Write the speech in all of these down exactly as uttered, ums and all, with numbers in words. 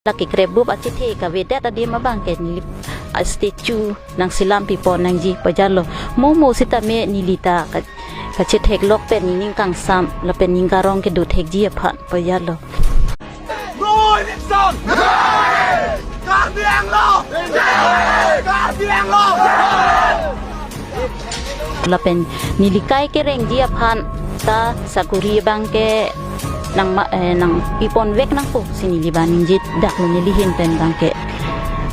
La kekrebup achethe kavedet adim abang ke neli a statue nangselam pipon nangji pajalo. Mo mo sitame neli ta ka, kachetheklok pen nening kangsam lapen ning karong kedothekji aphan pajalo. Roy Nixon! Karbi Anglong! Karbi Anglong! Lapen neli kai kerengji aphan ta sakuri abang ke nang ma, eh, nangpiponvek nangpo si neli ba ningje daklo neli ahin pen abang ke.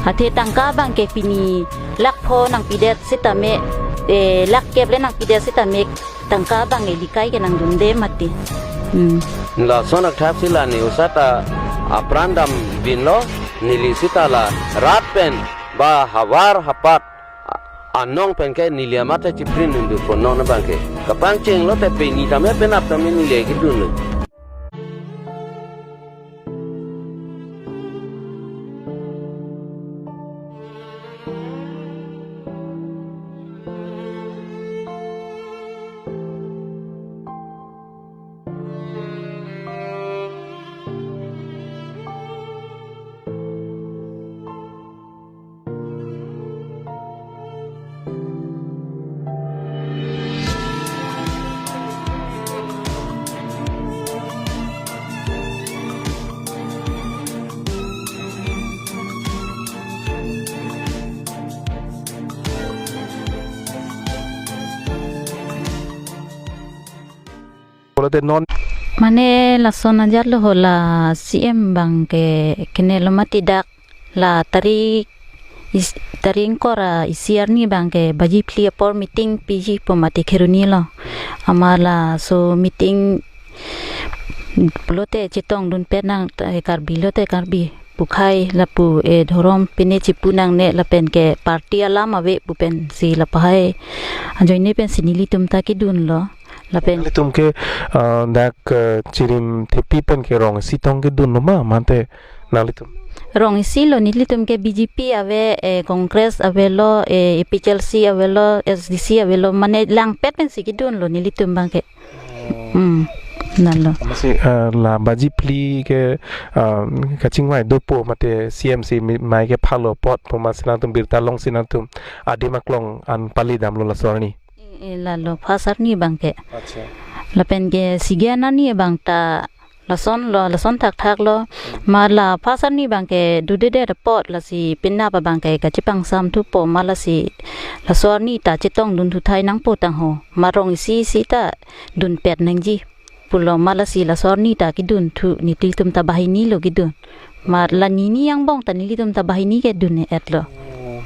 Athe tangka abang ke pini lakh pho nangpidet sitame, eh, lakh kep le nangpidet sitame tangka abang ke neli kai ke nangdunde mati. Hmm. Lason athak si la ne usa ta apran dambinlo, neli sita la rat pen ba havar hapat a-, anong pen ke neli amat ta chiprin dundu po non abang ke. Kapangchenglo te pini tame penap tame neli kedunlo. Pulote non. Mane lason ajatlo ho la C M abang ke kenelo mati dak la tarik is-, tarik ingkoi ra isi arni abang ke baji phli apor meeting piji po mati Kheroni lo. Amat laso meeting pulote chetongdunpet nang, eh, Karbi lote Karbi pu akhei lapu, eh, dhorom pine chipu nangne lapen ke party alam ave pu pensi la pahai ajoine pensi nelitum ta kedunlo. Lapen nanglitum ke, ah, dak, eh, chirim thepi pen ke rong isi tong kedunlo ma, mate nanglitum? Rong isi lo, nelitum ke B J P ave, eh, Congress avelo, eh, A P H L C avelo, S D C avelo, mane langpet pensi kedunlo nelitum abang ke. Hmm, nalo. Masi, eh, la baji phli ke, ah, kachingvai dopo mate C M si mi-, mai kepha lo apot pu masi nangtum birta longsi nangtum adim aklong an pali damlo laso arni. Eh, eh, lalo first arni abang ke. Acha. Lapen ke second arni abang ta lason lo, lason thakthak lo. Ma la first arni abang ke dudedet apot lasi penap abang ke kachepangsam thupo ma lasi laso arni ta chetongdun thuthai nangpo tangho. Ma rong isi isi ta dunpet nangji pulo ma lasi laso arni ta kedunthu, nelitum ta banghini lo kedun. Ma la nini angbong ta nelitum ta banghini kedun-etlo.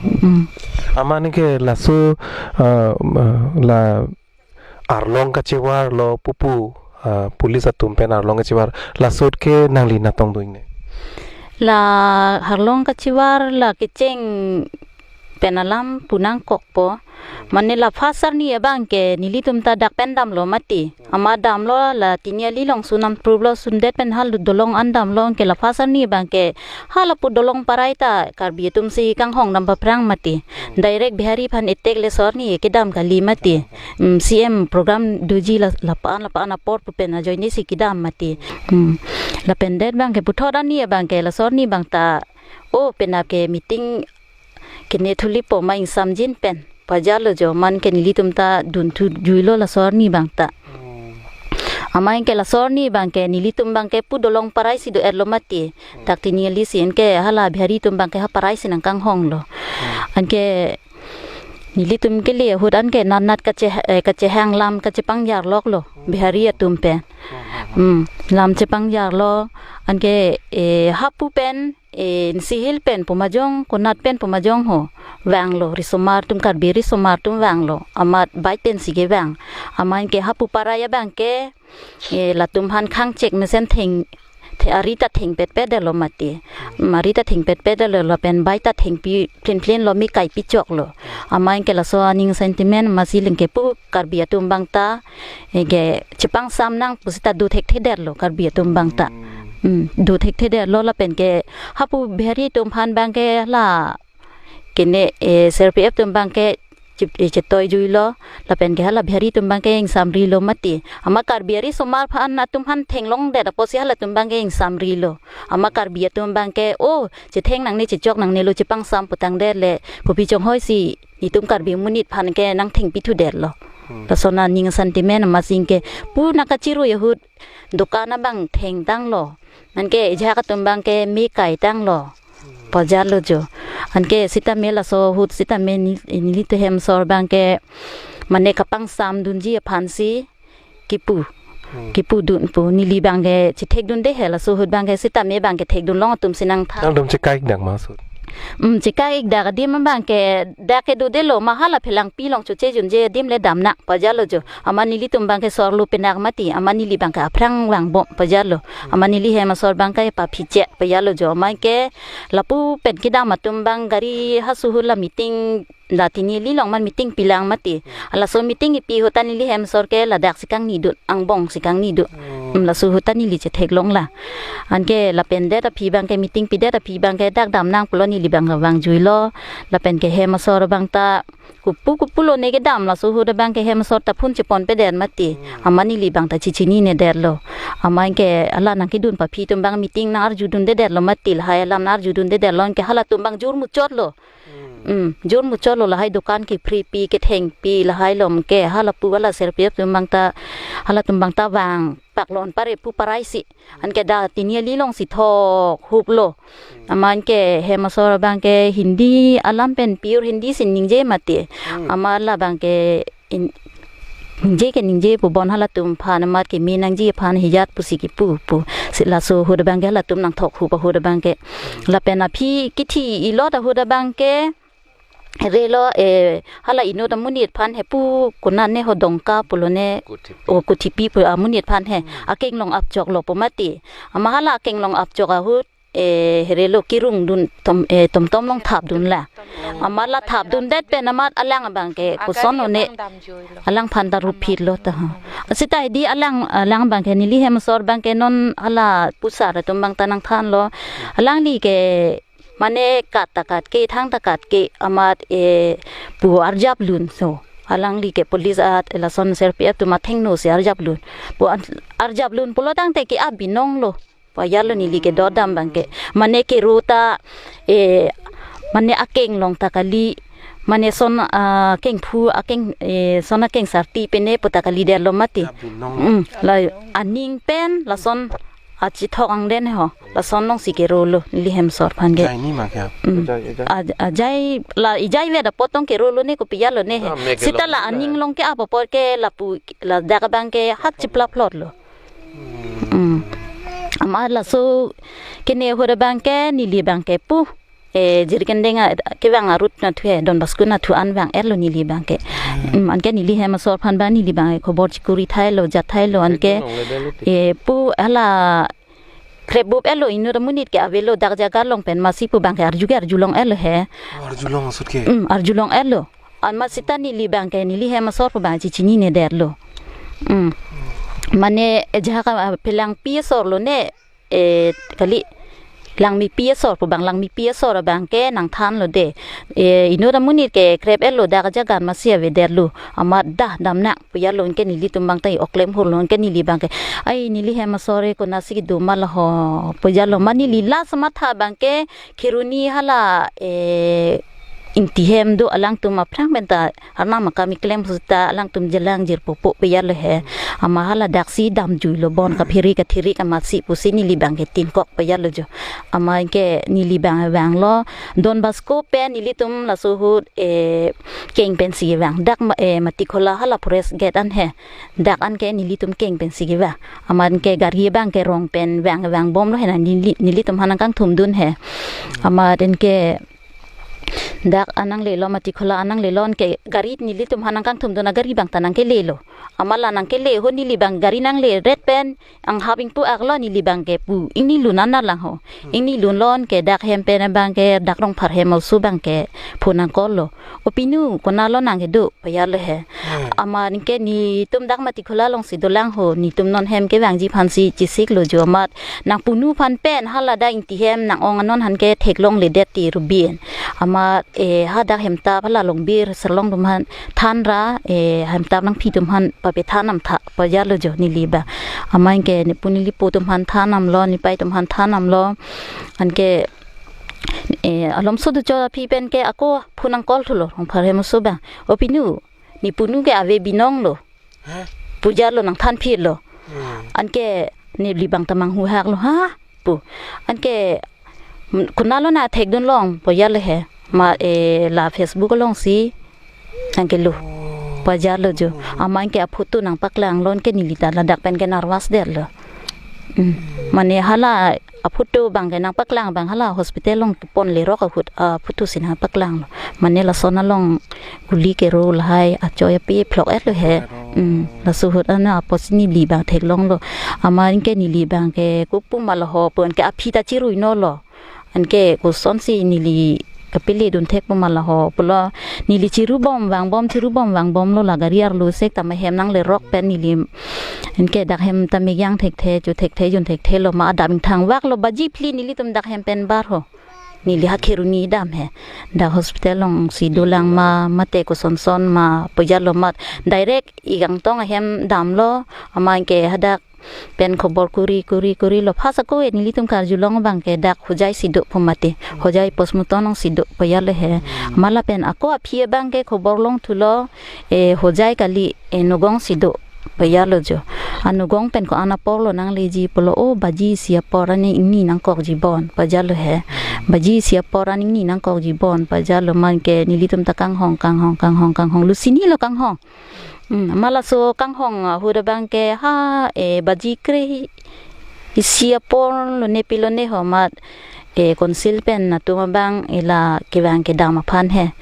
Hmm. Amat ne ke laso, ah, ah, la arlong kachevar lo pupu, ah, police atum pen arlong kachevar, laso ahut ke nangli natong do-ingne? La arlong kachevar la kecheng pen alam pu nangkokpo. Mane la first arni abang ke nelitum ta dak pen damlo mati. Amat damlo la tini ali along sunam prublo sundet pen hal dolong an damlo ke la first arni abang ke hala pu dolong parai ta Karbi atum si kanghong dam paphrang mati. Direct Bihari aphan attack laso arni kedam kali mati. Mm, C M program doji la, lapu-an, lapu-an apor pu pen ajoine si kedam mati. Mm. Lapen det abang ke puthot arni abang ke laso arni abang ta o penap ke meeting kene thulipo ma ingsamjin pen pajalo jo, amat ke nelitum ta dunthu juilo laso arni abang ta. Hmm. Amat ke laso arni abang ke nelitum abang ke pu dolong parai si do-etlo mati. Hmm. Dak tini ali si anke hala Bihari atum abang ke ha parai si nangkanghonglo. Hmm. Anke nelitum kele ahut anke nat nat kache, eh, kachehang lam kachepangjarloklo. Hmm. Bihari atum pen. Hmm, hmm, hmm. Hmm, lam chepangjarlo anke, eh, hapu pen, eh, Nisi Hills pen pu majong, konat pen pu majong ho vanglo, risomar atum, Karbi risomar atum vanglo, amat bike pensi kevang. Amat ke hapu parai abang ke, eh, latum aphan khangchek mesen theng, the-, ari ta thengpetpetdetlo mati. Ari ta thengpetpetdetlo lapen bike ta thengpi plinplin lo, mi kaipi choklo. Amat ke laso aning sentiment masi lengke pu Karbi atum abang ta, eh, ke chepangsam nang pusita dothekthedetlo Karbi atum abang ta. Hmm. Hmm, dothekthedetlo lapen ke hapu Bihari atum aphan abang ke la kene, eh, C R P F atum abang ke chip-, eh, chetoijuilo, lapen ke hala Bihari atum abangke ingsamrilo mati. Amat Karbi ari osomar aphan atum aphan thenglongdet apotsi halatum abangke ingsamrilo. Amat Karbi atum abangke, "Oh, chetheng nangne, chechok nangnelo, chepangsam putangdet le, kopi chonghoi si, netum Karbi amonit aphan ke nangthengpi thudetlo." Hmm. Lason aning sentiment amatsi ke, pu nangkachirui ahut, dukan abang thengtanglo. Anke ejahak atum abangke me kaitanglo. Pajarlo jo. Anke sitame laso ahut sitame ni, nelitum hem asor abangke mane kapangsamdunji aphansi kipu. Hmm. Kipudun pu neli abangke chethekdunde he laso ahut abangke sitame abangke thekdunlong atum si nangthan. Nangtum chekaik dak ma ahut? Hmm, chekaik dak adim abangke dak kedodelo ma hala Phelangpi along choche junje adim le damnang pajarlo jo. Amat nelitum abangke sorlo penak mati, amat neli abangke aphrang vangbom pajarlo. Amat neli hem asor abangke paphiche pajarlo jo. Amat ke lapu pen kedam atum abang gari hasu ahut la meeting, la tini alilong amat meeting pilang mati. Laso meeting kipi ahut ta neli hem asor ke ladak si kangnidun, angbong si kangnidun. Hmm, laso ahut ta neli chetheklong la. Anke lapen det aphi abangke meeting pidet aphi abangke dak damnang pulo neli abang vangjuilo. Lapen ke hem asor abang ta kopu kopulo ne kedam laso ahut abangke hem asor ta phone cheponpedet mati. Hmm. Amat neli abang ta chechinine detlo. Amat ke hala nangkedun paphi atum abang meeting nangarjudundedetlo mati, lahai alam nangarjudundedetlo, anke halatum abang jor muchotlo. Hmm. Hmm, jor muchotlo, lahai dukan kephripi kethengpi lahai along ke halapu hala serpiap atum abang ta, halatum abang ta vangpaklon pare pu paraisi. Anke dak tini alilong si thok huplo. Amat ke hem asor abangke Hindi alam pen pure Hindi si ningje mati. Hmm. Amat la abangke in-, ningje ke ningje pu bon halatum aphan amat keme nangji aphan hijat pusi kipu pu. Si laso ahut abangke halatum nangthok hup ahut abangke. Lapen aphi kithi ilot ahut abangke relo, eh, hala inut amonit aphan he pu konane ho Dongka pulo ne, Kuthipi. O Kuthipi pu amonit aphan he. Hmm. Akenglong apchoklo pu mati. Amat hala akenglong apchok ahut, eh, herelo kerungdun tom, eh, tomtom along thapdunlo. Amat la thapdundet pen amat alang abangke koson one. Alang aphan ta ruphitlo ta ha. Sita hedi alang, alang abangke neli hem asor abangke non hala pusar atum abang ta nangthanlo. Alangli ke mane kat ta katke, thang ta katke, amat, eh, pu arjaplun so. Alangli ke police at lason serpiap atum athengno si arjaplun. Pu an-, arjaplun pulo tangte ke abinonglo. Pajarlo neli ke dodam abangke. Mane kero ta, eh, mane akenglong ta kali, mane son, ah, kengphu, akeng, eh, son akeng sarti pene pu ta kalidetlo mati. Abinong. Hmm, la aning pen lason achithok angden ho. Lason alongsi kerolo neli hem asor aphan ke. Jai ni ma kya? Hmm. Ejai, ejai. Aj-, ajai la ejai vet apot tong kerolo ne kopi jalo ne he. Ah, me ke sita long la na. Aning along ke-ap apot ke lapu ladak abangke hat chiplap lotlo. Hmm. Amat laso kene ahut abangke neli abangke pu, eh, Jirikindeng a-, kevang arut nathu he, Don Bosco nathu an vang-etlo neli abangke. Hmm. Hmm, anke neli hem asor aphan abang neli abangke khobor chikuri thailo, jat thailo, anke, eh, pu hala krepbup-etlo inut amonit ke avelo dak jaga along pen amatsi pu abangke arju ke arjulong-etlo he. Oh, arjulong ahut ke? Hmm, arjulong-etlo. Amat sita neli abangke neli hem asor pu abang chechinine detlo. Hmm. Mane ejahak a, ah, Phelangpi asorlo ne, eh, kali Langmepi asor pu abang, Langmepi asor abangke nangthanlo de. Eh, inut amonit ke krep-etlo dak jaga amatsi avedetlo. Amat dak damnang pajarlo, anke nelitum abang ta oklem hurlo, anke neli abangke, ai neli hem asor e konatsi kedo ma laho pajarlo. Amat neli last matha abangke Kheroni hala, eh, Ingti hem do alangtum aphrang pen ta arnam akam keklem sita alangtum jelang jirpo po pajarlo he. Amat hala daksi damjuilo bon kaphere kathirik amatsi pusi neli abangke tingkok pajarlo jo. Amat anke neli abang vanglo Don Bosco pen nelitum laso ahut, eh, keng pensi vang. Dak ma-, eh, Matikhola hala forest gate an he. Dak anke nelitum keng pensi kevang. Amat anke gari abangke rong pen vang vangbomlo he na neli, nelitum aphan nangkangthumdun he. Amat anke dak an nanglelo, Matikhola an nanglelo anke gari nelitum aphan nangkangthumdun agari abang ta nangkelelo. Amat la nangkele ahut neli abang gari nangle ret pen anghap ingpu-aklo neli abangke pu ingnilun an lang ho. Ingnilunlo anke dak hem pen abangke dak Rongphar hem oso abangke phone nangcall-lo. O pinu, konatlo nang kedo pajarlo he. Hmm. Amat anke netum dak Matikhola alongsi dolang ho, netum non hem kevangji aphansi chesiklo jo amat. Nangpunu aphan pen hala dak Ingti hem nang-ong anon aphan ke theklongledet ti rubin. Amat eh, hadak hemtap hala Longbir Serlong atum aphan than ra, eh, hemtap nangphi atum aphan pape than nam tha, pajalo jo neli abang. Amat anke nepu nelipo atum aphan than namlo, nepai atum aphan than namlo. Anke, eh, alomso do cho aphi pen ke ako phone nang call thulo, Rongphar hem oso abang. O pinu, nepunu ke ave binong lo. Hah? Pajalo nangthan philo. Hmm. Anke neli abang ta manghu hak lo, ha? Pu. Anke, mm, konatlo nangthekdun long, pajalo he. Ma, eh, la Facebook alongsi nangkelo. Oh. Pajalo jo. Oh. Amat anke aphoto nangpaklang lo, anke neli ta ladak pen ke nervous detlo. Mm. Mane hala aphoto abang ke nangpaklang abang hala hospital along ponle rok ahut aphoto si nangpaklang lo. Mane lason along guli kero lahai achoi api phlok-et lo he. Kero. Mm. Laso ahut ana apotsi neli abang theklong lo. Amat anke neli abang ke kopu ma lo ho pu anke aphi ta chirui no lo. Anke kosonsi neli kapele dun thek pu ma lo ho pulo, neli chiru bom vang bom, chiru bom vang bom lo, la gari arlo sek tame hem nangle rok pen neli. Anke dak hem ta megyang thekthe, cho thekthe, jun thekthe lo, ma adap ingthang vak lo, baji phli nelitum dak hem pen bar ho. Neli ha Kheroni dam he. Dak hospital alongsi dolang ma, mate kosonson ma, pajalo mat. Direct Igangtong ahem damlo, amat anke hadak pen khobor kuri, kuri, kuri lo. Phas ako e nelitum karjulong abang ke dak Hojai si do pu mati. Hojai postmortem alongsi do pajalo he. Hmm. Amat lapen ako aphi abang ke khobor longthulo, eh, Hojai kali, eh, Nagaon si do pajalo jo. A Nagaon pen ko-an apor lo nangleji pulo, o baji isi apor an ingni nangkokji bon pajalo he. Hmm. Baji isi apor an ingni nangkokji bon pajalo, amat anke nelitum ta kanghong, kanghong, kanghong, kanghong. Lusini lo kanghong. Hmm, amat laso kanghong ahut abang ke ha, eh, baji kre isi apor lone pilone ho amat, eh, council pen atum abang ila kevang kedam aphan he.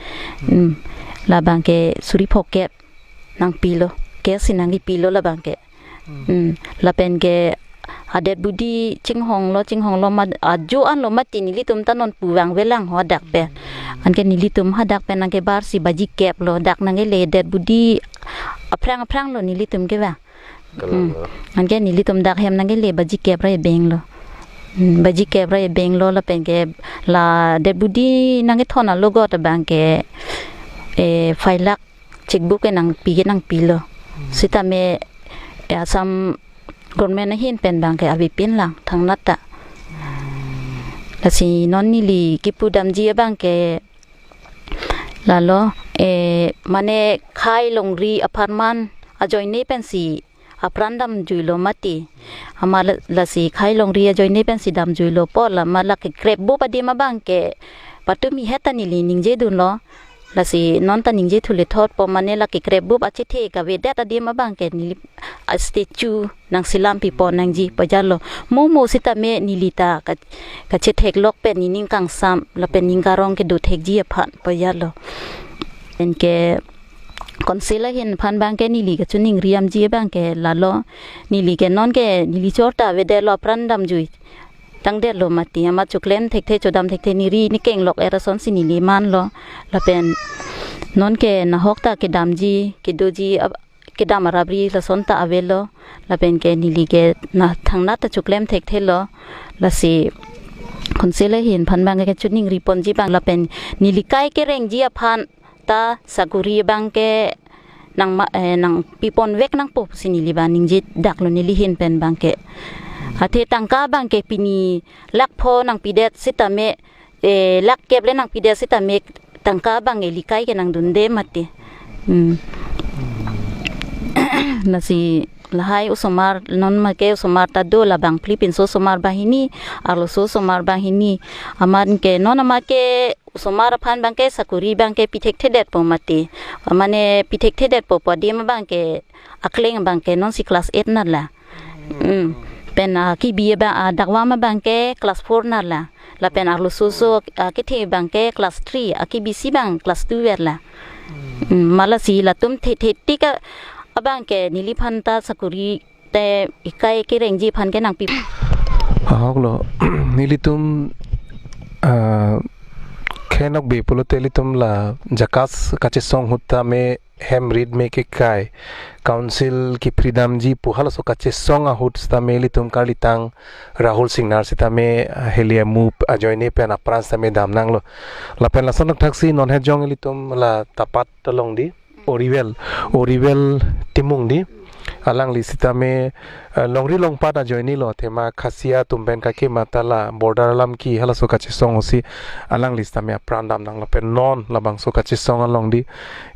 Hmm, labang ke suri phokep nangpilo. Ke si nangkipilo labang ke. Hmm. Hmm, lapen ke adet budi chinghong lo, chinghong lo mat, ajo an lo mati nelitum ta non pu vang velang ho dak pen. Anke nelitum hadak pen nangkebar si baji kep lo, dak nangle det budi aphrang aphrang lo nelitum kevang. Kalang. Hmm. Lo. Anke nelitum dak hem nangle baji kep ra ebeng lo. Hmm, baji kep ra ebeng lo lapen ke la det budi nangkethon alogot abang ke, eh, five lakh checkbook ke nangpi ke nangpilo. Hmm. Sitame, eh, Assam government ahin pen abang ke avepin lang thangnat ta. Hmm. Lasi non neli kipu damji abang ke lalo, eh, mane khei longri apharman ajoine pensi apran damjuilo mati. Amat la-, lasi khei longri ajoine pensi damjuilo pu la, amat la kekrep bup adim abang ke patumi heta neli ningje dunlo. Lasi non ta ningje thule thot pu, mane la kekrep bup achethe kavedet adim abang ke neli a statue nangselam pipon nangji pajalo. Mo mo sitame neli ta ka, kachetheklok pen nening kangsam lapen ning karong kedo thekji aphan pajalo. Anke council ahin aphan abang ke neli kachiningri damji abang ke lalo, neli ke non ke neli chor ta avedetlo, apran damjui tangdetlo mati, amat choklem thekthe chodam thekthe neri nekenglok-et asonsi neli manlo. Lapen non ke nahok ta kedamji kedoji ab-, kedam arabri lason ta avelo. Lapen ke neli ke na thangnat ta choklem thekthelo. Lasi council ahin aphan abang ke chiningri ponji abang lapen neli kai kerengji aphan ta sakuri abang ke nang ma, eh, nangpipon vek nangpo si neli abang ningje daklo neli ahin pen abang ke. Athe tangka abang ke pini lakh pho nangpidet sitame, eh, lakh kep le nangpidet sitame tangka abang ke neli kai ke nangdunde mati. Hmm. Lasi lahai osomar, non ma ke osomar ta do, labang phli pinso osomar banghini, arloso osomar banghini. Amat ke non amat ke osomar aphan abang ke sakuri abang ke pithekthe detpo mati. Mane pithekthe detpo pu adim abang ke akleng abang ke nonsi class eight nat la. Hmm. Pen, ah, kebi abang, ah, dakvam abang ke class four nat la. Lapen arloso so, ah, kethe abang ke class three, ah, kebisi abang class two ver la. Hmm, amat lasi latum the the tik a, abang ke neliphan ta sakuri te ikai kerengji aphan ke nangpi. Ahok lo, nelitum, ah, khenok be pulote ilitum la JACAS kachesong ahut tame hem rit me kekai, council kepridamji pu halaso kachesong ahut sitame ilitum karlitang Rahul Singnar sitame, ah, heli amu ajoine pen apran sitame damnanglo. Lapen lason thakthaksi non hejong ilitum la Tapat along di, Oriwel, Oriwel Timung di. Alangli sitame, eh, longri longpat ajoinelo, athema Khasia atum pen kake mata la border alam ke halaso kachesong ahutsi alangli sitame apran damnanglo. Lapen non labangso kachesong along di,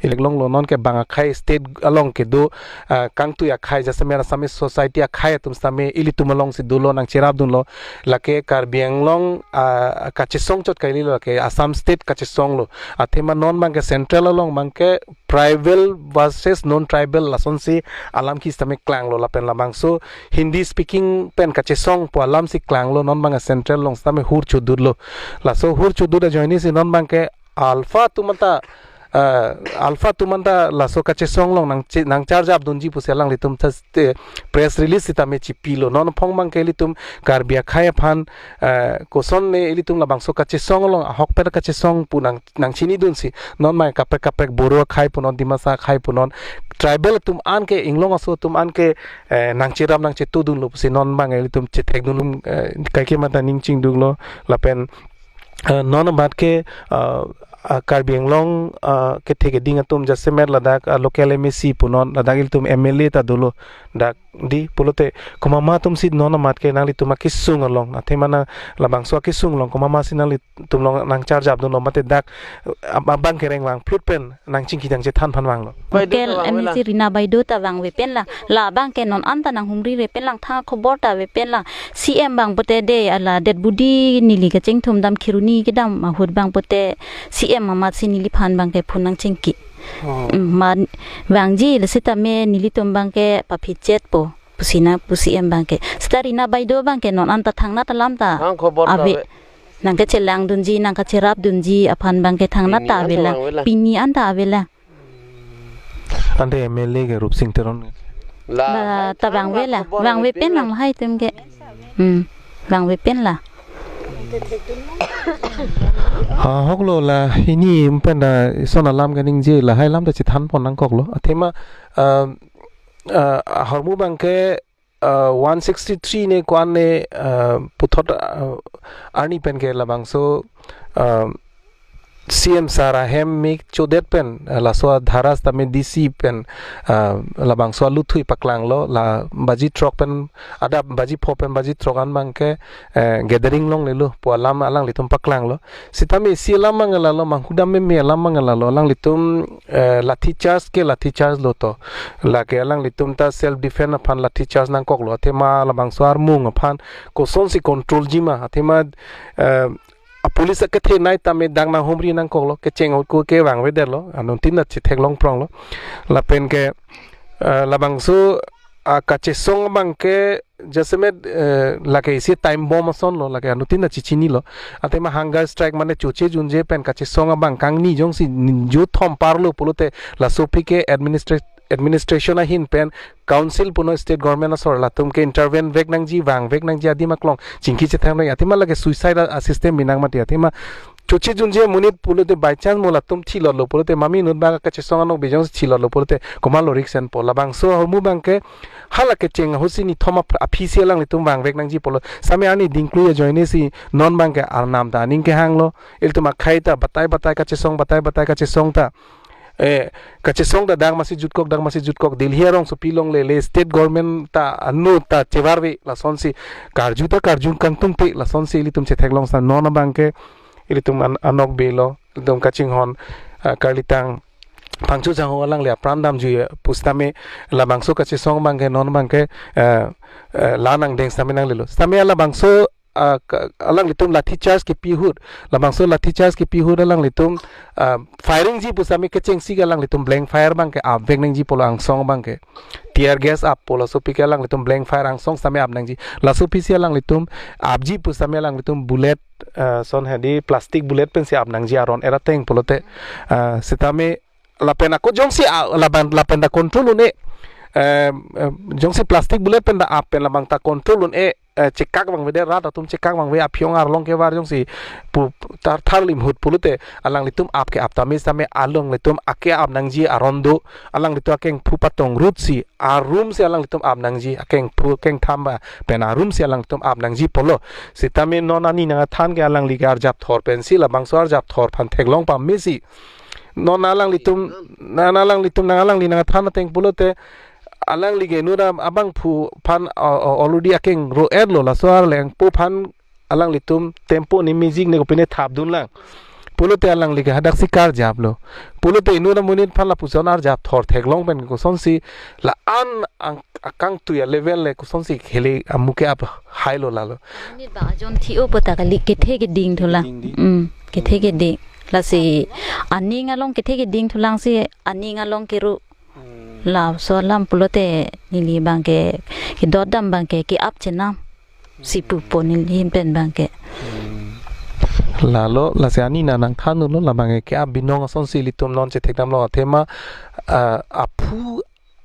iliklonglo non ke bang akhei state along kedo, ah, kangtui akhei jasemet Assamese society akhei atum sitame ilitum alongsi dolo, nangcherapdunlo. Lake Karbi Anglong, ah, kachesong chot kaililo, lake Assam state kachesonglo. Athema non bangke central along bangke tribal versus non tribal lasonsi alam ke sitame klanglo. Lapen labangso Hindi speaking pen kachesong pu alamsi klanglo, non bangke central along sitame hur chodutlo. Laso hur chodut ajoinesi non bangke alpha atum anta, eh, alpha atum anta laso kachesong along nang che-, nangcharjapdunji pusi alanglitum ta, eh, press release sitame chipilo. Non aphong bangke ilitum Karbi akhei aphan, eh, kosonne ilitum labangso kachesong along ahokpet kachesong pu nang, nangchinidunsi non mai kaprek kaprek Boro akhei punon, Dimasa akhei punon, tribal atum anke, inglong aso atum anke, eh, nangcherap nangchetudunlo pusi non bang ilitum chethekdun, eh, kaike mata ning chingduklo. Lapen, eh, non amat ke, eh, ah, Karbi Anglong, ah, kethe keding atum jasemet ladak, ah, local M A C punon, ladak ilitum M L A ta dolo dak di pulote, komat ma atumsi non amat ke nanglitum akesung along, athema na labangso akesung along komat masi nanglitum along nangcharjapdunlo mate dak, ah, abang kereng vang phlut pen nangchingki nangchethan aphan vanglo. Local M A C Rina Baideo ta vangve pen lang, labang ke non anta nanghumri re pen lang, thang khobor ta ave pen lang. C M bang pote de ala det budi neli kachingthum dam Kheroni kedam ahut bang pote C M amatsi neliphan bang ke phone nangchingki. Oh. Mm, ma vangji le sitame nelitum bang ke paphi chetpo pusi na pu C M bang ke. Sita Rina Baideo bang ke non anta thangnat alam ta thang khobor ta ave. Ave. Nangkachelangdunji, nangkacherapdunji aphan bang ke thangnat ta ave lang. Pini anta vangve lang. Pini anta ave lang. Ante M L A ke Rupsing Teron. La, la, hai ta thang vangve la, khobor vangve pen lang lahai atum ke. Hmm, vangve pen la. Ah, ahoklo la, hini pen ta ison alam kaningje, lahai alam ta chethanpon nangkoklo. Athema, ah, ah, ahormu bang ke, ah, one sixty-three ne ko-an ne, ah, puthot, ah, arni pen ke labangso, ah, C M sir ahem me chodet pen, ah, laso adhara sitame D C pen, ah, labangso aluthui paklanglo, la baji throk pen, adap baji pho pen baji throk an bang ke, eh, gathering longlelo pu alam alanglitum paklanglo. Sitame isi alam bang lalo, manghudam meme alam bang lalo, alanglitum, eh, lathi charge ke lathi charge lo to. Lake alanglitum ta self defense aphan lathi charge nangkoklo. Athema labangso armung aphan kosonsi controlji ma. Athema, eh, a police akethenei tame dak nanghumri nangkoklo, kecheng ahut ko ke vangvedetlo, anuttin ta chetheklong pronglo. Lapen ke, eh, labangso, ah, kachesong bang ke jasemet, eh, lake isi time bomb asonlo, lake anuttin ta chechinilo. Athema hunger strike mane choche junje pen kachesong abang kangni jongsi ninjo thom parlo pulote laso aphi ke administra-, administration ahin pen council punon state government asor latum ke intervene vek nangji, vangvek nangji adim aklong chingki chethang nangji. Athema lake suicide a, a system binong mati. Athema choche junje monit pulote by chance mo latum thilotlo pulote mami inut bang kachesong anokbe jongsi thilotlo pulote komatlo risk enpo. Labangso ahormu bang ke hala kecheng ahutsi nithom aph-, aphisi alanglitum vangvek nangji pulo. Sitame arni dingklui ajoinesi non bang ke arnam ta aning kehanglo. Ilitum akhei ta batai batai kachesong, batai batai kachesong ta, eh, kachesong ta dak masi jutkok, dak masi jutkok, Delhi arongsopi longle le, state government ta anu ta chevarve lasonsi karju ta karju kangtungte lasonsi ilitum chetheklong. Sita non abang ke ilitum an-, anokbelo, ilitum kachinghon, ah, karlitang Phangcho Jangho alangle apran damjui pusitame labangso kachesong bang ke non bang ke, eh, eh, la nangdeng sitame nanglelo. Sitame labangso, ah, ka-, alanglitum lathi charge kipi ahut, labangso lathi charge kipi ahut alanglitum, ah, firing ji pusitame kechengsi ke alanglitum blank fire bang ke apvek nangji pulo angsong bang ke. Tear gas appo laso aphi ke alanglitum blank fire angsong sitame ap nangji. Laso aphisi alanglitum apji pusitame alanglitum bullet, ah, son hedi plastic bullet pensi ap nangji aron era ateng pulote. Ah, sitame lapen ako jongsi a-, laban, lapen ta control un-e, eh, eh, jongsi plastic bullet pen ta ap pen labang ta control un-e, eh, chekak abang avedet, rat atum chekak abang ave, aphi-ong arlong kevar jongsi pu tar tharlim ahut pulote alanglitum ap ke-ap tame sitame alanglitum ake-ap nangji aron do, alanglitum akengphu patong rut si arum si alanglitum ap nangji, akengphu kengtham ba pen arum si alanglitum ap nangji pulo. Sitame non ani nangthan ke alangli ke arjap thor pensi labangso arjap thor aphan theklong pamesi non alanglitum, na, na alanglitum nang alangli nangthan ateng pulote alangli ke inut abangphu aphan, uh, uh, already akeng ro-et lo, laso arleng pu aphan alanglitum tempo ne music ne kopine thapdun lang. Pulote alangli ke hadak si karjap lo. Pulote inut amonit aphan lapuson arjap thor theklong pen kosonsi la-an ang akangtui a-level le kosonsi khele amu ke-ap hai lo lalo. Inut ba ajon thi-o puta kali kethe keding thulang. Keding di. Hmm, kethe keding. Lasi aning along kethe keding thulang si aning along keru. Hmm. Laso alam pulote neli abang ke kedodam abang ke ke-ap chenam. Si pupo neli ahin pen abang ke. Hmm. Lalo lasi ani nang nangthan lo labang ke ke-ap binong asonsi ilitum non chethekdam lo athema, ah, aphu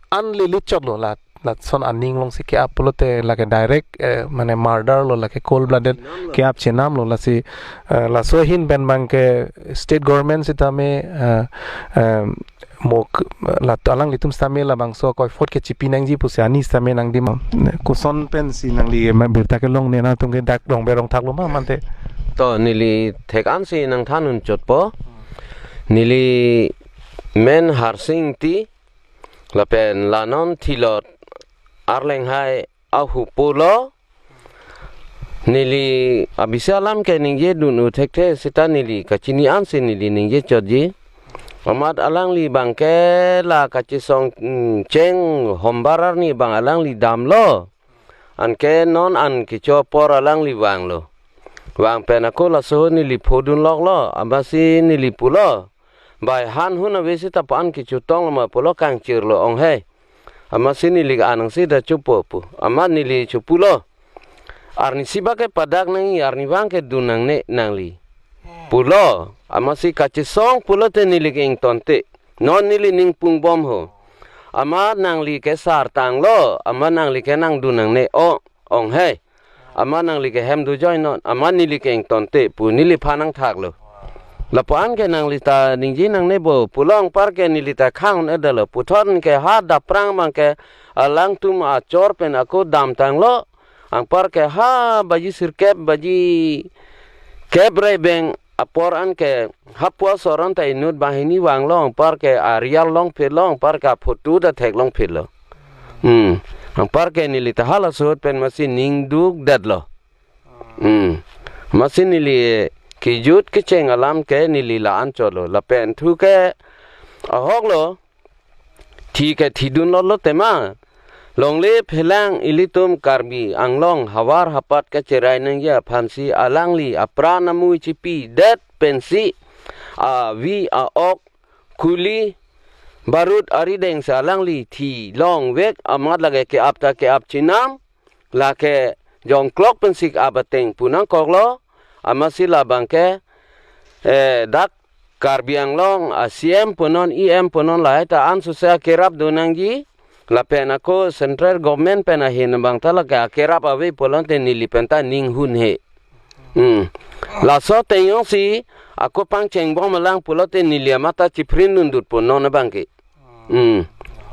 an le lut chot lo la, lason aning along si ke-ap pulote lake direct, eh, mane murder lo, lake cold blooded ke-ap chenam lo. Lasi, eh, laso ahin pen abang ke state government sitame, eh, eh, mo k-, la alanglitum sitame labangso koifot ke chipi nangji pusi ani sitame nangdim. Koson pensi nangli ma birta kelong ne nangtum ke dak rong berong thak lo ma mante. To neli thek-an si nangthan un chotpo. Neli men Harsing Ingti, lapen la non Thilot arleng hai ahupo lo. Neli abisa alam ke ningje dun u thekthe sita neli kachini ansi neli ningje chotji. Amat alangli abang ke la kachesong, mm, cheng hombar arni abang alangli damlo. Anke non an kecho apor alangli vanglo. Vang pen ako laso ahut neli phodun lok lo, amatsi neli pulo. Bai han hun ave sita pa-an kechotong lo ma pulo kangchir lo ong he. Amatsi neli ke anang si da chopo pu. Amat neli chopulo. Arnisi ba ke padak nangji, arni abang ke dun nangne nangli. Pulo, amatsi kachesong pulote neli ke ingtonte. Non neli ning pungbom ho. Amat nangli ke sar tanglo, amat nangli ke nangdun nangne o, ong he. Amat nangli ke hem do joi non, amat neli ke ingtonte pu neliphan nangthaklo. Lapu-an ke nangli ta ningje nangne bo, pulo anpar ke neli ta khang un-edetlo, puthot ke ha daprang abang ke alangtum achor pen ako damtanglo, anpar ke ha baji sirkep, baji kep rebeng apor anke hapu asoron ta inut banghini vanglo, anpar ke a-real longphitlo, anpar ke aphoto ta theklongphitlo. Hmm. Anpar ke neli ta halaso ahut pen amatsi ning dukdetlo. Hmm. Amatsi neli kejut kecheng alam ke neli la-an chotlo. Lapen thu ke ahok lo, thi ke thidun lotlo tema. Longle phelang ilitum Karbi Anglong havar hapat kacherai nangji aphansi alangli apran amui chipidet pensi avi a-ok kuli barut arideng si alangli thi longvek, amat lake ke-ap ta ke-ap chenam, lake jongklok pensi ke-ap ateng pu nangkoklo, amatsi labang ke, eh, dak Karbi Anglong a-C M punon, E M punon lahai ta ansose akerap do nangji, lapen ako central government pen ahin abang ta lake akerap ave pulote neli pen ta ning hunhe. Hmm. Laso ateng jongsi ako pangchengbom alang pulote neli amat ta chiprindundutpo non abang ke. Hmm.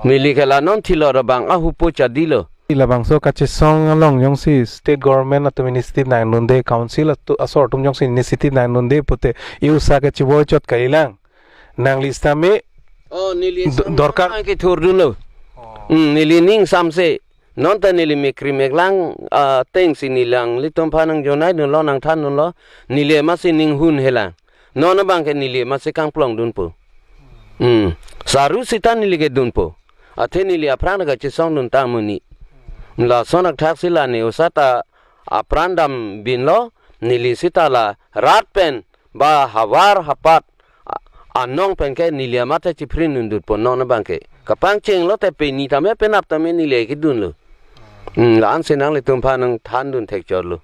Neli ke la non Thilot abang ahupo chadilo. Labangso kachesong along jongsi state government atum initiative nangdunde, council atu-, asor atum jongsi initiative nangdunde pute e-usa ke chiboi chot kalilang. Nangli sitame Oh, neli do-, dorkar. Ke thurdunlo. Hmm, neli ning samse. Non ta neli mekri meklang, ah, atengsi neli alanglitum aphan nangjonaidunlo, nangthandunlo. Neli amatsi ning hunhelang. Non abang ke neli amatsi kangplongdunpo. Hmm. Saru sita neli ke dunpo. Athe neli aphrang kachesongdun ta amonit. Lason athak si la ne usa ta apran dambinlo, neli sita la rat pen ba havar hapat a-, anong pen ke neli amat ta chiprindundutpo non abang ke. Kapangchenglo te pini tame penap tame neli kedunlo. Hmm, la-ansi nanglitum aphan nangthandun thekchotlo.